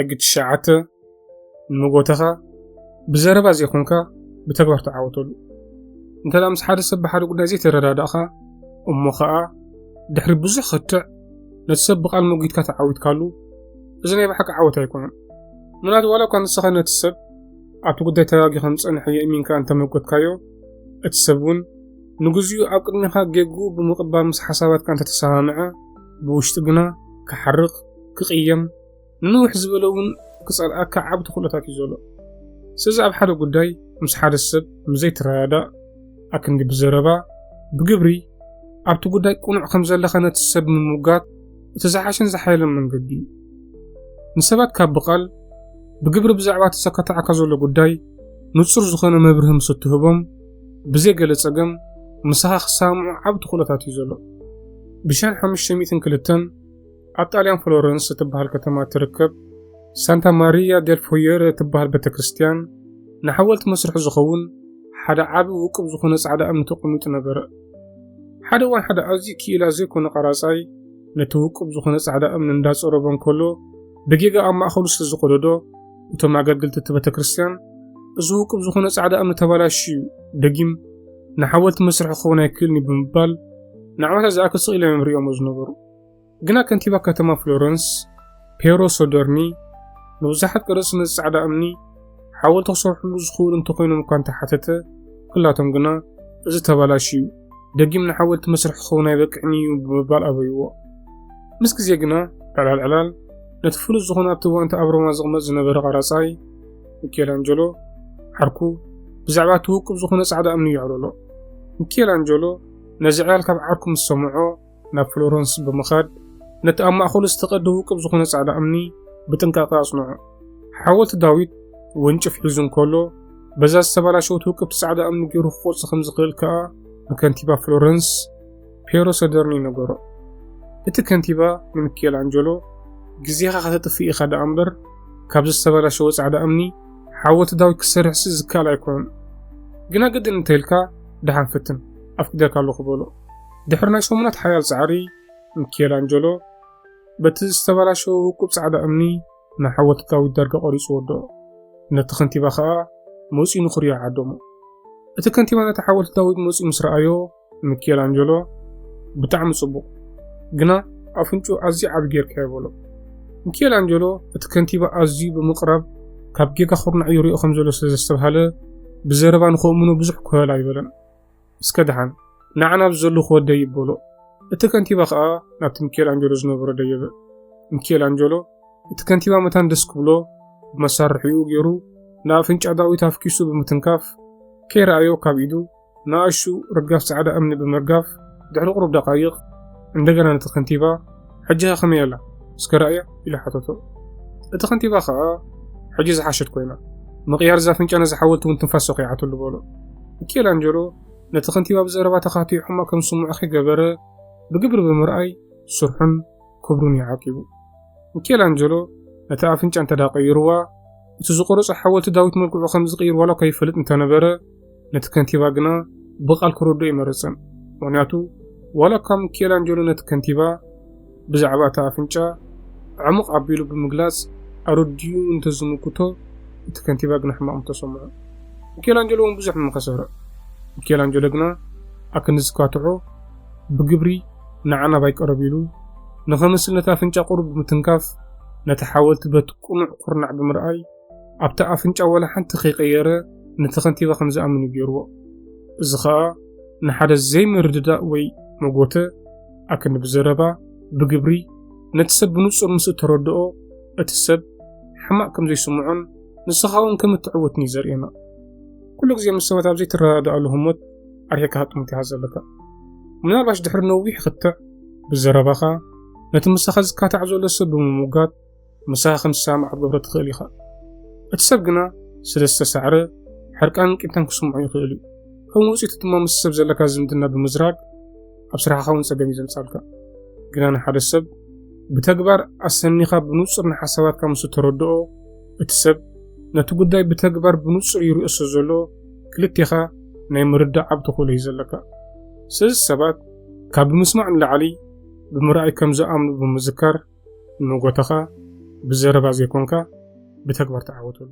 ሕጊ ትሽዓተ፣ ንመጎተኻ ብዘረባ ዘይኮንካ ብተግባር ተዓወተሉ። እንተ ደኣ ምስ ሓደ ሰብ ብሓደ ጉዳይ ዘይተረዳዳእኻ፣ እሞ ኸኣ ድሕሪ ብዙሕ ክትዕ ነቲ ሰብ ብቓል መጒትካ ተዓዊትካሉ፣ እዚ ናይ ብሓቂ ዓወት ኣይኮነን። ምናልባት ዋላ እኳ ንስኻ ነቲ ሰብ ኣብቲ ጉዳይ ተረጋጊኻ ምጸንሐዮ እሚንካ እንተ መጎትካዮ፣ እቲ ሰብ እውን ንግዚኡ ኣብ ቅድሚኻ ጌግኡ ብምቕባል ምስ ሓሳባትካ እንተ ተሰማምዐ፣ ብውሽጢ ግና ክሓርቕ፣ ክቕየም፣ ንንውሕ ዝበለ እውን ክጸልኣካ ዓቢ ተኽእሎታት እዩ ዘሎ። ስለዚ ኣብ ሓደ ጉዳይ ምስ ሓደ ሰብ ምስ ዘይትረዳዳእ፣ ኣክንዲ ብዘረባ፣ ብግብሪ ኣብቲ ጉዳይ ቅኑዕ ከም ዘለኻ ነቲ ሰብ ምምጓት እቲ ዝሓሸን ዝሓየለን መንገዲ እዩ። ንሰባት ካብ ብቓል ብግብሪ ብዛዕባ እቲ ዘካትዓካ ዘሎ ጉዳይ ንጹር ዝኾነ መብርሂ ምስ እትህቦም፣ ብዘይ ገለ ጸገም ምሳኻ ክሰማምዑ ዓቢ ተኽእሎታት እዩ ዘሎ። ብሻን ሓሙሽተ ሚእትን ክልተን ኣብ ጣልያን ፍሎረንስ እትበሃል ከተማ እትርከብ ሳንታ ማሪያ ዴል ፎየረ እትበሃል ቤተ ክርስቲያን ንሓወልቲ መስርሒ ዝኸውን ሓደ ዓቢ ውቁብ ዝኾነ ጻዕዳ እምኒ ተቐሚጡ ነበረ። ሓደ እዋን ሓደ ኣዝዩ ክኢላ ዘይኮነ ቀራጻይ ነቲ ውቁብ ዝኾነ ጻዕዳ እምኒ እንዳጸረቦ እንከሎ ብጌጋ ኣብ ማእከሉ ስለ ዝቐደዶ፣ እቶም ኣገልግልቲ እቲ ቤተ ክርስቲያን፣ "እዚ ውቁብ ዝኾነ ጻዕዳ እምኒ ተባላሽዩ እዩ፣ ደጊም ንሓወልቲ መስርሒ ክኸውን ኣይክእልን እዩ" ብምባል ንዓመታት ዝኣክል ስቕ ኢሎም እዮም ሪኦሞ ዝነበሩ። ግና ከንቲባ ከተማ ፍሎረንስ ፔሮ ሶደርኒ ንብዙሓት ቀረጽቲ ነዚ ጻዕዳ እምኒ ሓወልቲ ክሰርሕሉ ዝኽእሉ እንተኾይኖም እኳ እንተሓተተ፣ ኩላቶም ግና "እዚ ተባላሽዩ እዩ፣ ደጊም ንሓወልቲ መስርሒ ክኸውን ኣይበቅዕን እዩ" ብምባል ኣበይዎ። ምስ ግዜ ግና ዕላል ዕላል ነቲ ፍሉጥ ዝኾነ ኣብቲ እዋን እቲ ኣብ ሮማ ዝቕመጥ ዝነበረ ቀራጻይ ሚኬላንጀሎ ዓርኩ ብዛዕባ እቲ ውቁብ ዝኾነ ጻዕዳ እምኒ የዕለሎ። ሚኬላንጀሎ ነዚ ዕላል ካብ ዓርኩ ምስ ሰምዖ ናብ ፍሎረንስ ብምኻድ ነቲ ኣብ ማእከሉ ዝተቐደ ውቁብ ዝኾነ ጻዕዳ እምኒ ብጥንቃቐ ኣጽንዖ። ሓወልቲ ዳዊት ወንጭፍ ሒዙ እንከሎ በዛ ዝተበላሸወት ውቅብቲ ጻዕዳ እምኒ ገይሩ ክቆርጾ ከም ዝኽእል ከኣ ንከንቲባ ፍሎረንስ ፔሮ ሰደርኒ ነገሮ። እቲ ከንቲባ ንሚኬል ኣንጀሎ፣ "ግዜኻ ከተጥፍእ ኢኻ ደኣ እምበር፣ ካብዚ ዝተበላሸወ ጻዕዳ እምኒ ሓወልቲ ዳዊት ክሰርሕሲ ዝከኣል ኣይኮነን። ግና ግድን እንተኢልካ ደሓን ፍትን፣ ኣፍቂደልካ ኣለኹ" በሎ። ድሕሪ ናይ ሰሙናት ሓያል ጻዕሪ፣ ሚኬል ኣንጀሎ በቲ ዝተበላሸወ ውቁብ ጻዕዳ እምኒ ንሓወልቲ ዳዊት ዳርጋ ቆሪጹ ወድኦ። ነቲ ከንቲባ ኸኣ መጺኡ ንኽርእዮ ዓደሞ። እቲ ከንቲባ ነቲ ሓወልቲ ዳዊት መጺኡ ምስ ረኣዮ፣ ሚኬል ኣንጀሎ፣ "ብጣዕሚ ጽቡቕ፣ ግና ኣፍንጭኡ ኣዝዩ ዓቢ ጌርካዮ" በሎ። ሚኬል ኣንጀሎ እቲ ከንቲባ ኣዝዩ ብምቕራብ ካብ ጌጋ ኩርናዕ ይርእዮ ከም ዘሎ ስለ ዘስተብሃለ፣ ብዘረባ ንኸእምኖ ብዙሕ ኮለል ኣይበለን። "እስከ ደሓን ንዓ ናብ ዘለኹዎ ደይብ" በሎ። እቲ ከንቲባ ኸኣ ናብቲ ሚኬል ኣንጀሎ ዝነበሮ ደየበ። ሚኬል ኣንጀሎ እቲ ከንቲባ መታን ደስ ክብሎ ብመሳርሒኡ ገይሩ ንኣፍንጫ ዳዊት ኣፍኪሱ ብምትንካፍ፣ ከይረኣዮ ካብ ኢዱ ንኣሽቱ ርጋፍ ጻዕዳ እምኒ ብምርጋፍ፣ ድሕሪ ቁሩብ ደቓይቕ፣ እንደገና ነቲ ከንቲባ፣ "ሕጂ ኸ ከመይ ኣላ? እስከ ረኣያ?" ኢሉ ሓተቶ። እቲ ከንቲባ ኸኣ፣ "ሕጂ ዝሓሸት ኮይና፣ ምቕያር እዛ ኣፍንጫ ነዚ ሓወልቲ እውን ትንፋስ ሰኺዓትሉ" በሎ። ሚኬል ኣንጀሎ ነቲ ከንቲባ ብዘረባ ተኻቲዑ ሕማቕ ከም ዝስምዖ ከይገበረ፣ ብግብሪ ብምርኣይ ስርሑን ክብሩን እዩ ዓቂቡ። ሚኬል ኣንጀሎ ነቲ ኣፍንጫ እንተ ደኣ ቀይርዋ፣ እቲ ዝቆረጾ ሓወልቲ ዳዊት መልክዑ ከም ዝቕይር ዋላ እኳ ይፈልጥ እንተነበረ፣ ነቲ ከንቲባ ግና ብቓል ክረድኦ ኣይመረጸን። ምኽንያቱ፣ ዋላ እኳ ሚኬል ኣንጀሎ ነቲ ከንቲባ ብዛዕባ እቲ ኣፍንጫ ዕሙቕ ኣቢሉ ብምግላጽ ኣረዲኡ እንተ ዝምክቶ፣ እቲ ከንቲባ ግና ሕማቕ ምተሰምዖ። ሚኬል ኣንጀሎ እውን ብዙሕ ምኸሰረ። ሚኬል ኣንጀሎ ግና ኣክንዲ ዝካትዖ ብግብሪ ንዓ ናባይ ቀረብ ኢሉ ንኸመስል ነቲ ኣፍንጫ ቁሩብ ብምትንካፍ፣ ነቲ ሓወልቲ በቲ ቅኑዕ ኩርናዕ ብምርኣይ፣ ኣብቲ ኣፍንጫ ዋላ ሓንቲ ከይቀየረ ነቲ ከንቲባ ከም ዝኣምን እዩ ገይርዎ። እዚ ኸኣ ንሓደ ዘይምርድዳእ ወይ መጎተ ኣክንዲ ብዘረባ፣ ብግብሪ፣ ነቲ ሰብ ብንጹር ምስ እተረድኦ፣ እቲ ሰብ ሕማቕ ከም ዘይስምዖን ንስኻ እውን ከም እትዕወትን እዩ ዘርእየና። ኩሉ ግዜ ምስ ሰባት ኣብ ዘይትረዳድኣሉ ህሞት ኣርሒቕካ ክትጥምት ኢኻ ዘለካ። ምናልባሽ ድሕሪ ነዊሕ ክትዕ ብዘረባኻ ነቲ ምሳኻ ዝካታዕ ዘሎ ሰብ ብምምጓት ምሳኻ ከም ዝሰማማዕ ክትገብሮ ትኽእል ኢኻ። እቲ ሰብ ግና ስለ ዝተሳዕረ ሕርቃንን ቂምታን ክስምዖ ይኽእል እዩ። ከም ውጽኢቱ ድማ ምስ ሰብ ዘለካ ዝምድና ብምዝራግ ኣብ ስራሕኻ እውን ጸገም እዩ ዘምጻልካ። ግና ንሓደ ሰብ ብተግባር ኣሰኒኻ ብንጹር ንሓሳባትካ ምስ እተረድኦ፣ እቲ ሰብ ነቲ ጉዳይ ብተግባር ብንጹር ይርእዮ ስለ ዘሎ፣ ክልቴኻ ናይ ምርዳእ ዓቢ ተኽእሎ እዩ ዘለካ። ስለዚ ሰባት ካብ ብምስማዕ ንላዕሊ ብምርኣይ ከም ዝኣምኑ ብምዝካር፣ ንመጎተኻ ብዘረባ ዘይኮንካ ብተግባር ተዓወተሉ።